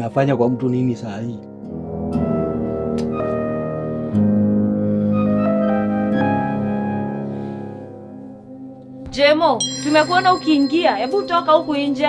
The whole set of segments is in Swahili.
Inafanya kwa mtu nini saa hii? Jemo, tumekuona ukiingia. Hebu toka huku nje.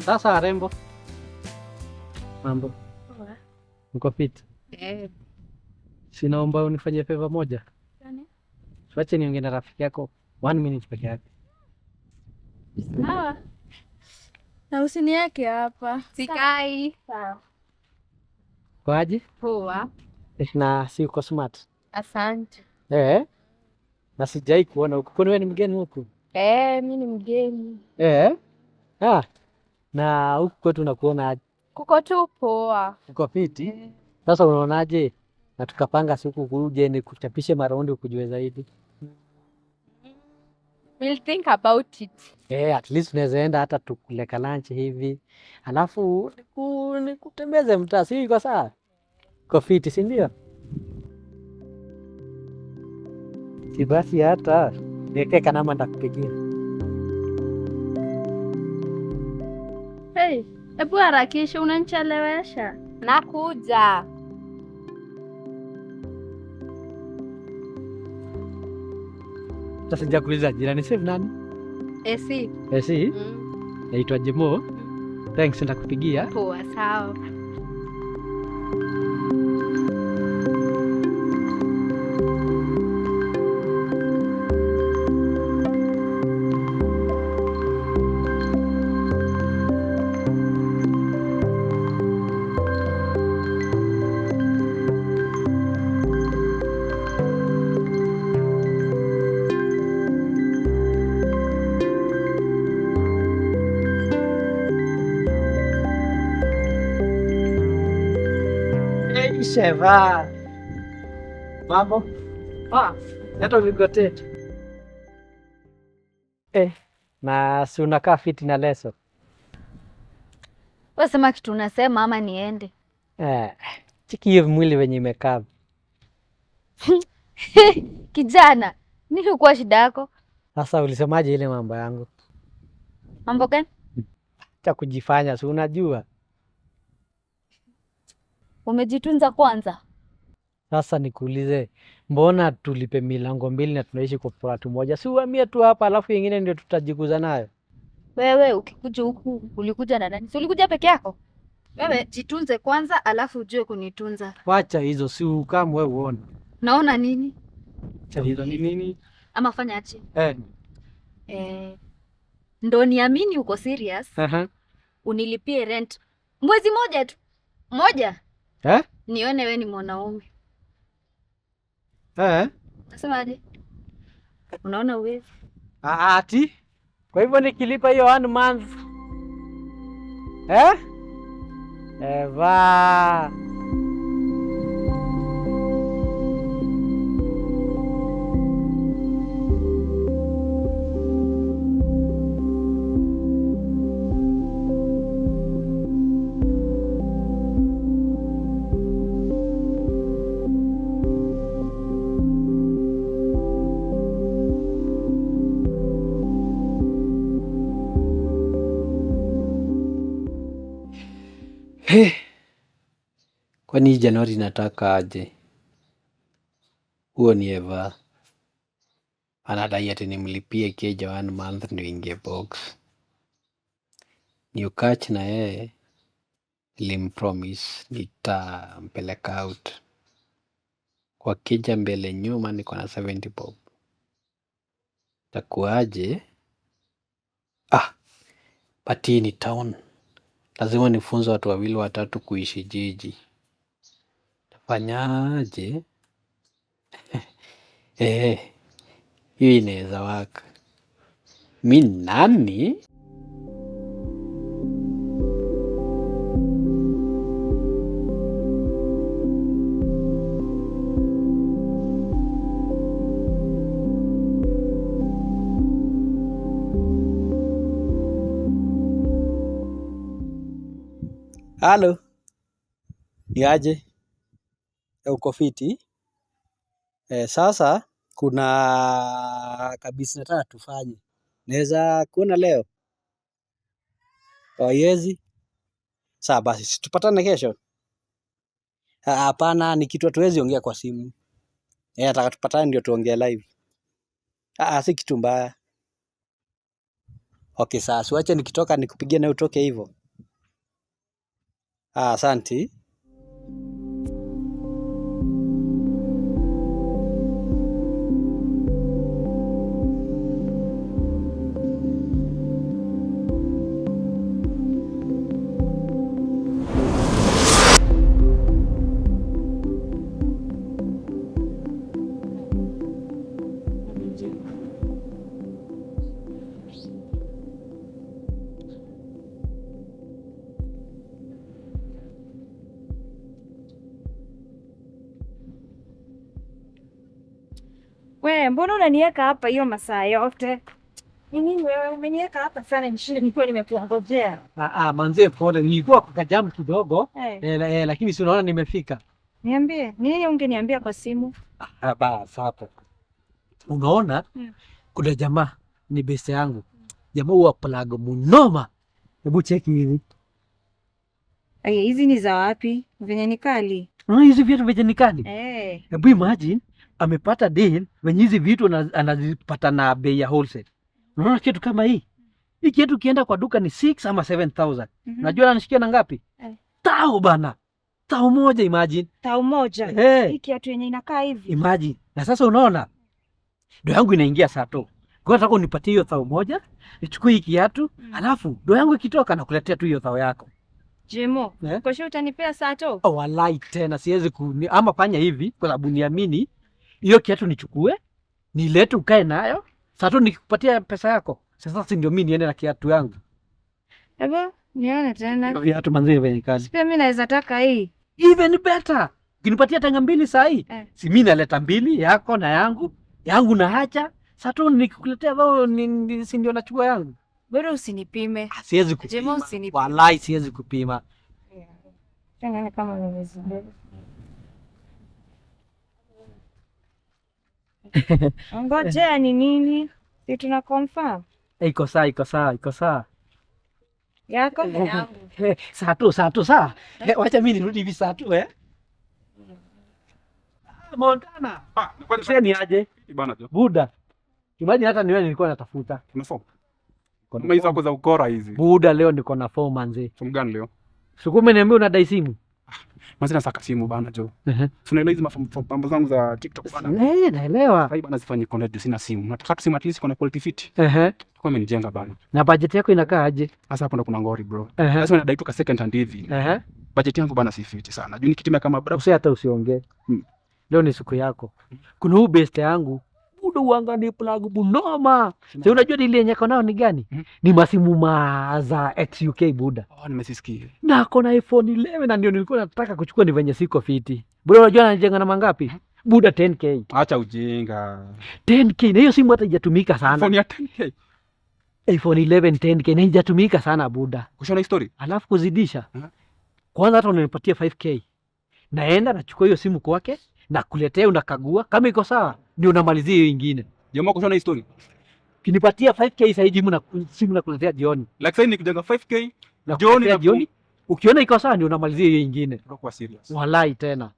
Sasa rembo, mambo mko fit? Eh. Sinaomba unifanyie favor moja. Tuache niongee na rafiki yako one minute peke yake. Sawa. Na usiniweke hapa. Sikai. Sawa. Kwaje? Poa. Na si uko smart? Asante. Eh? Na sijai kuona huku. Kwani wewe ni mgeni huku? Eh, mi ni mgeni. Eh? Ah. Na huku kwetu nakuona aje? Kuko tu poa. Uko fiti? Sasa unaonaje? Na tukapanga siku kuje nikuchapishe maraundi ukujue zaidi. We'll think about it. Eh, at least tunaweza enda hata tukuleka lunch hivi. Alafu nikutembeze mtaa, si iko sawa? Uko fiti, si ndio? Si basi hata niwekee kanamba nitakupigia. Hey, hebu harakisha, unanichelewesha. Nakuja. Sasa sijakuuliza jina ni save nani? Esi. Eh, si? Mm. Naitwa Jemo. Thanks, nitakupigia. Poa, sawa. Hey, Sheva. Mambo? Ah, hata uligote. Eh, na si unakaa fiti na leso. Wewe sema kitu unasema ama niende? Eh, chiki hiyo mwili wenye imekaa. Kijana, nini ukuwa shida yako? Sasa ulisemaje ile mambo yangu? Mambo gani? Cha kujifanya, si unajua. Umejitunza kwanza? Sasa nikuulize, mbona tulipe milango mbili na tunaishi kwa plot moja? Si uhamie tu hapa alafu ingine ndio tutajikuza nayo. Wewe ukikuja huku ulikuja na nani? Si ulikuja peke yako? Wewe jitunze kwanza, alafu ujue kunitunza. Wacha hizo, si ukamu wewe uone. Naona nini? Wacha hizo ni nini? Ama fanya aje? Eh. Ndo niamini uko serious, unilipie rent mwezi moja tu, moja. Eh? Nione we ni mwanaume. Eh? Nasemaje? Unaona uwezi? Ah, ati? Kwa hivyo nikilipa hiyo one month. Eh? Eva. He, kwani hii Januari nataka aje? Huo ni Eva anadai ati nimlipie keja one month ndio ingie box. Ni ukach na yeye nilimpromise nitampeleka out kwa keja mbele nyuma, niko na 70 bob. Takuaje? Ah, but hii ni town, lazima nifunze watu wawili watatu kuishi jiji. Tafanyaje? Eh, hiyo inaweza waka. Mi nani? Halo, ni aje? Uko fiti? Sasa kuna kabisa nataka tufanye. Naweza kuona leo? Haiwezi? Sawa basi, si tupatane kesho? Ah, hapana, ni kitu hatuwezi ongea kwa simu. Nataka tupatane ndio tuongee live. Ah, si kitu mbaya. Okay, sawa, siwache nikitoka nikupigie na utoke hivyo. Ah, asante. We, mbona unaniweka hapa hiyo masaa yote? Ni nini wewe umeniweka hapa sana nishinde nikiwa nimekungojea. Manze pole, nilikuwa kwa kajamu kidogo. Eh, Lakini si unaona nimefika. niambie, ni nini ungeniambia kwa simu? Ah, basi hapo. Unaona kuna jamaa ni beste yangu. Jamaa huwa plug munoma. Hebu cheki hivi. Ay, hizi ni za wapi? Venye ni kali. Unaona hizi viatu vyenye ni kali? Eh. Hebu imagine amepata deal venye hizi vitu anazipata na bei ya wholesale. Unaona kitu kama hii? Hii kitu kienda kwa duka ni 6 ama 7000. Unajua ananishikia na ngapi? Eh. Tao bana. Tao moja imagine. Tao moja. Eh. Hii kiatu yenye inakaa hivi. Imagine. Na sasa unaona do yangu inaingia saa tu. Kwa nataka unipatie hiyo thao moja, nichukue hii kiatu, alafu do yangu ikitoka nakuletea tu hiyo thao yako. Jemo, Eh? kwa sure utanipea saa to? Oh, walai tena siwezi ama fanya hivi kwa sababu niamini hiyo kiatu nichukue, nilete ukae nayo, saa tu nikikupatia pesa yako. Sasa si ndio mimi niende na kiatu yangu. Hebu nione tena. Hiyo viatu manzi venye kazi. Pia mimi naweza taka hii. Even better. Ukinipatia tanga mbili saa hii, si mimi naleta mbili yako na yangu, yangu na hacha. Saa tu nikikuletea thao si ndio nachukua yangu. Bora usinipime. Ah, siwezi Jemo, kupima. usinipime. Walai siwezi kupima. Tena kama nimezibeba. Ngojea ni nini? Si tuna confirm. Iko sawa, iko sawa, iko sawa. Yako na yangu. Saa tu, saa tu, saa. Wacha mimi nirudi hivi saa tu eh. Ah, Montana. Ah, Mzee ni aje? bana jo. Buda. Imagine hata ni wewe nilikuwa natafuta. Una form? Niko na Kama hizo form. zako za ukora hizi. Buda, leo niko na form manze. Form gani leo? Siku umeniambia unadai simu. Manze nasaka simu bana jo. Ehe. Si unaelewa hizi mambo zangu za TikTok bana. Eh, naelewa. Sasa bana sifanyi content juu sina simu. Nataka tu simu at least iko na quality fit. Ehe. Kwa imenijenga bana. Na budget yako inakaa aje? Sasa hapo ndo kuna ngori bro. Ehe. Sasa unadai tu ka second hand hivi. Ehe. Budget yangu bana si fiti sana. Juu nikitumia kama bro. Usi hata usiongee. Leo ni siku yako. Kuna huu best yangu. Buda uanga ni plug bunoma. Sasa unajua ile yenye ako nayo ni gani? Ni masimu ma za XUK buda. Oh, nimesisikia. Na ako na iPhone 11 na ndio nilikuwa nataka kuchukua ni venye siko fiti. Buda unajua anajenga na mangapi? Buda 10K. Acha ujinga. 10K na hiyo simu hata haijatumika sana. iPhone ya 10K. iPhone 11 10K na haijatumika sana buda. Kushona history. Alafu kuzidisha. Kwanza hata unanipatia 5K. Naenda nachukua hiyo simu kwake na kuletea, unakagua kama iko sawa ndio unamalizia hiyo ingine. Jamaa kushona history. Ukinipatia 5K sasa hivi na simu nakuletea jioni. Like sasa nikujenga 5K Na jioni kuletea na jioni. Ukiona iko sawa ndio unamalizia hiyo ingine. Kwa serious. Walai tena.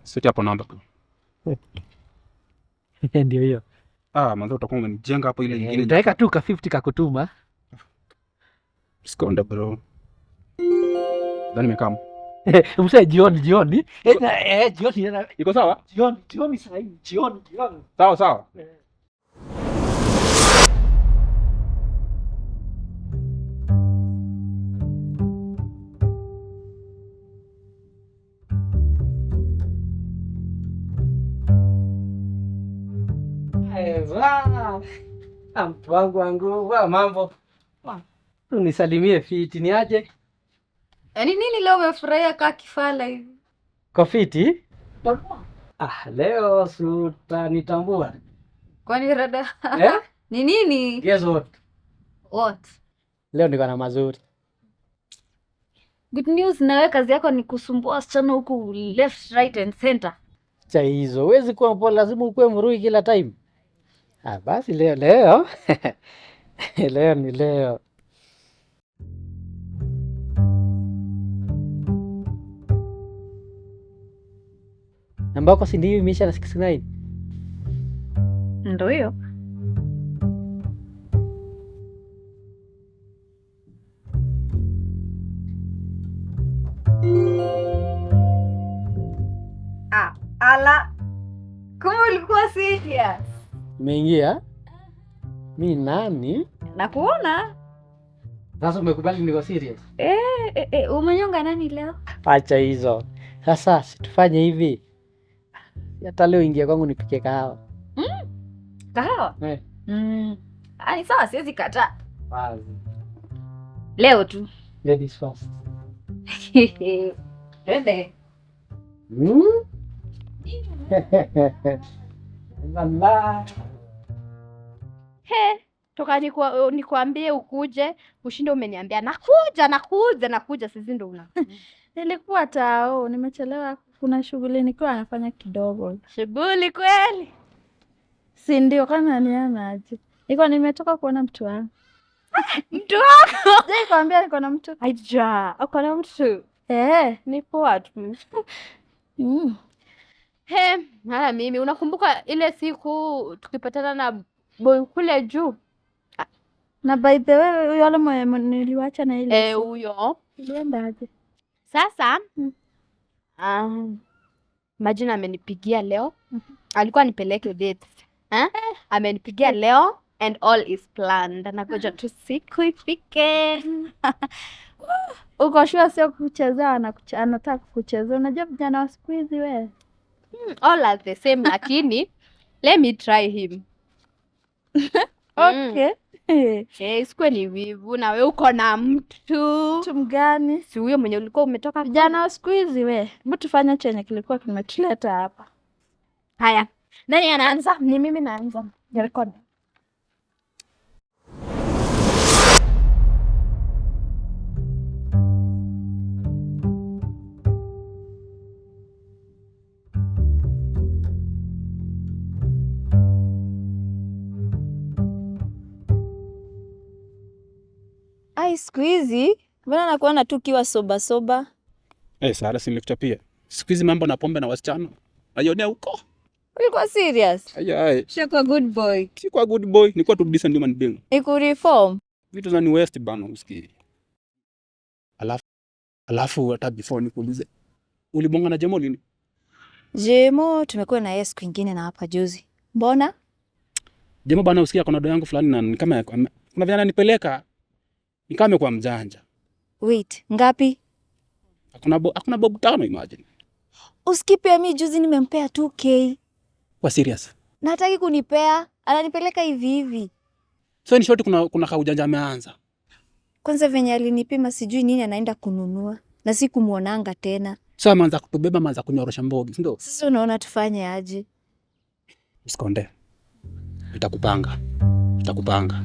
Sio hapo namba tu. Ndio hiyo. Ah, manze utakuwa umenijenga hapo ile ingine. Nitaweka tu ka 50 kakutuma. Skonda bro. Dhani nimekam. Msee jioni jioni. Jioni Iko sawa? Jioni jioni sasa hivi jioni jioni. Sawa sawa. Mtu wangu wangu wa mambo. Unisalimie fiti ni aje? Yaani nini leo umefurahia kaa kifala hivi? Kwa fiti? Ah, leo sutanitambua. Kwani rada? Eh? Ni nini? Guess what? What? Leo niko na mazuri. Good news, na wewe kazi yako ni kusumbua wasichana huku left, right and center. Cha hizo. Huwezi kuwa mpole, lazima ukuwe mrui kila time. Ah, basi leo leo. Leo ni leo. Namba yako si ndio imeisha na 69? Ndio hiyo. Ah, ala. Kumbe ulikuwa serious. Imeingia? Mi nani? Nakuona. Sasa umekubali niko serious? Umenyonga nani leo? Acha hizo. Sasa situfanye hivi. Hata leo ingia kwangu nipike kahawa. Kahawa? Eh. Ah, ni sawa, siwezi kataa. Wazi. Leo tu. Ladies first. Twende. Lala. He, toka nikuambie ukuje, ushinde umeniambia nakuja nakuja nakuja, sisi ndo una. Nilikuwa tao, nimechelewa, kuna shughuli nilikuwa nafanya kidogo. Shughuli kweli? Si ndio? Kama niana aje. Niko nimetoka kuona mtu wangu. Mtu wako? Je, nikwambia niko na mtu? Aija, uko na mtu? Eh. Ni poa tu. He, haya mimi unakumbuka ile siku tukipatana na boy kule juu? Na by the way, huyo yule mwenye niliwacha na ile. Eh, huyo. Ilienda aje? Sasa Majina amenipigia leo. Alikuwa nipeleke date. Eh? Amenipigia leo and all is planned. Nagoja tu siku ifike. Uko sure sio kuchezea, anataka kukuchezea. Unajua vijana wa siku hizi we. All are the same lakini let me try him. Okay. Isikuwe ni wivu na we uko na mtu. Mtu mgani? Si huyo mwenye ulikuwa umetoka. Vijana wa siku hizi we. Hebu tufanye chenye kilikuwa kimetuleta hapa. Haya. Nani anaanza? Ni mimi naanza. Ni record. Ai, siku hizi mbona nakuona tu ukiwa soba soba? Eh, Sara si nilikuchapia. Siku hizi mambo na pombe na wasichana. Naionea huko. Ulikuwa serious? Aya ai. Ushakuwa good boy. Sikuwa good boy, nilikuwa tu decent human being. Ikureform. Vitu za ni waste bana usikii. Alafu hata before nikuulize. Ulibonga na Jemo lini? Jemo tumekuwa na yeye siku ingine na hapa juzi. Mbona? Jemo bana usikia kuna do yangu fulani na ni kama kuna vijana nipeleka. Ni kama amekuwa mjanja. Wait, ngapi? Hakuna bob tano imagine. Usikii pia mi juzi nimempea 2K. Kwa serious. Na hataki kunipea, ananipeleka hivi hivi. So in short kuna kaujanja ameanza. Kwanza venye alinipima sijui nini anaenda kununua na sikumuonanga tena. So ameanza kutubeba, ameanza kunyorosha mbogi, si ndio? Sasa unaona tufanye aje? Usikonde. Nitakupanga. Nitakupanga.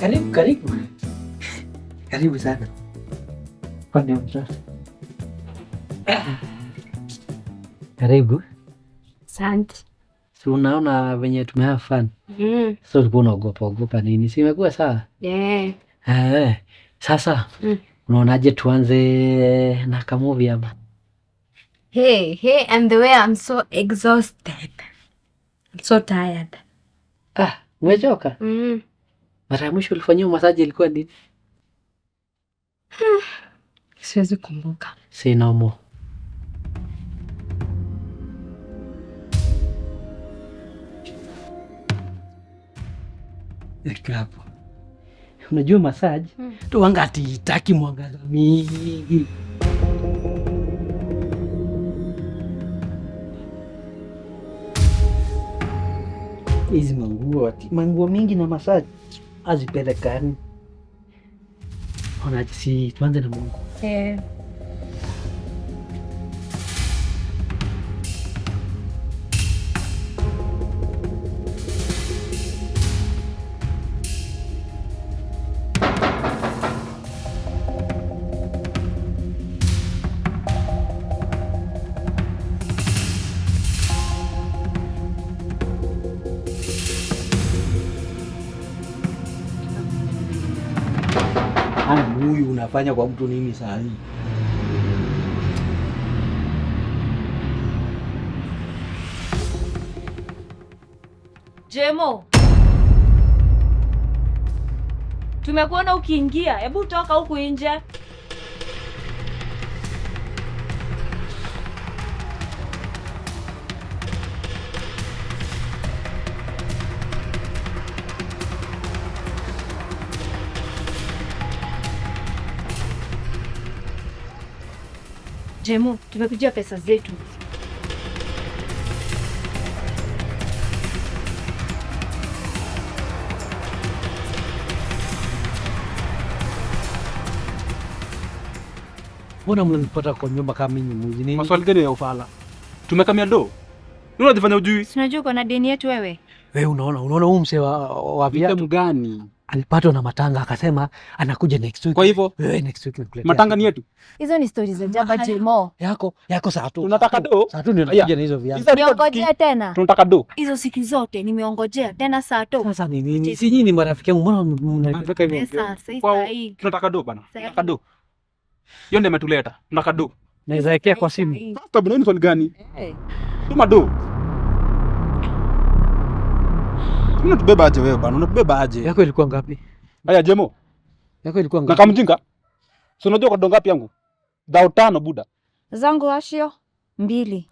Karibu karibu. Karibu sana. Kwani mtoto? Karibu. Asante. Si unaona venye tume have fun. So ulikuwa unaogopa ogopa nini? Si imekuwa sawa? Yeah. Sasa unaonaje tuanze na kamovie ama? Hey, hey, and the way I'm so exhausted. I'm so tired. Ah, umechoka? Mara ya mwisho ulifanyiwa masaji ilikuwa lini? Siwezi kumbuka. Say no more. Eka hapo. Unajua massage tu wanga ati itaki mwangaza mingi. Hizi manguo ati manguo mingi na massage hazipelekani. Ona si tuanze na Mungu. Huyu unafanya kwa mtu nini saa hii? Jemo, tumekuona ukiingia, hebu toka huku nje. Jemo, tumekujia pesa zetu. Mbona mnanipata kwa nyumba kama mimi mwizi nini? Maswali gani ya ufala? Tumekamia do. Nini unajifanya ujui? Si unajua uko na deni yetu wewe? Wewe unaona huyu mzee wa viatu Mtu gani? alipatwa na matanga akasema anakuja next week. Kwa hivyo wewe next week nakuletea. Matanga ni yetu. Hizo ni stories za jaba Jemo. Yako saa tu. Tunataka do. Saa tu ndio nakuja na hizo viatu. Niongojea tena. Tunataka do. Hizo siku zote nimeongojea tena saa tu. Sasa ni nini? Si nyinyi ni marafiki yangu, mbona mnanipeleka hivyo? Pesa sasa hii. Tunataka do bana. Tunataka do. Hiyo ndio imetuleta. Tunataka do. Naweza wekea kwa simu. Sasa bwana, ni swali gani? Tuma do. Unatubeba aje wewe bana? Unatubeba aje? Yako ilikuwa ngapi? Haya Jemo. Yako ilikuwa Na ngapi? kama mjinga. Si unajua kwa do ngapi yangu? Dao 5 buda. Zangu washio. Mbili.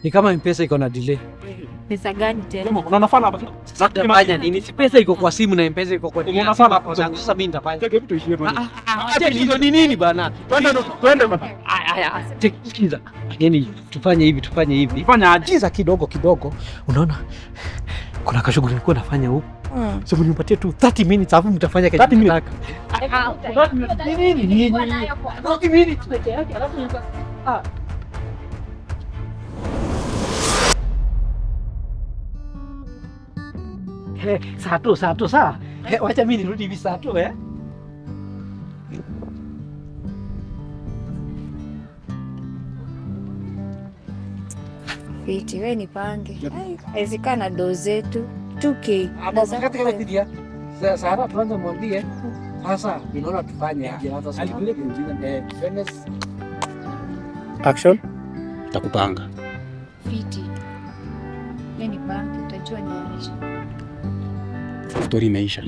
Ni kama M-Pesa iko na delay. Pesa gani tena? Unaona fala hapa. Sasa tutafanya nini? Si pesa iko kwa simu na M-Pesa iko kwa Unaona fala hapo. zangu. Sasa mimi nitafanya. Cheki vitu ishie tu. Acha hizo ni nini bana? Twende twende bana. Aya, aya, sikiza. Yaani tufanye hivi, tufanye hivi. Fanya aje? Sikiza kidogo kidogo. Unaona? Kuna kashughuli nilikuwa nafanya huku. So mnipatie tu 30 minutes alafu mtafanya kenye 30 minutes. mnataka. Ni nini? Ni nini? 30 minutes peke yake alafu ah. Saa tu, saa tu, saa. Wacha mimi nirudi hivi saa tu eh. Fiti, we nipange. Haiwezekana do zetu 2K. Na zako Katika ile Sara tuanze mwambie sasa, ninaona tufanye aje sasa. Action. Takupanga. Fiti. We nipange, utajua ni aje. Story imeisha.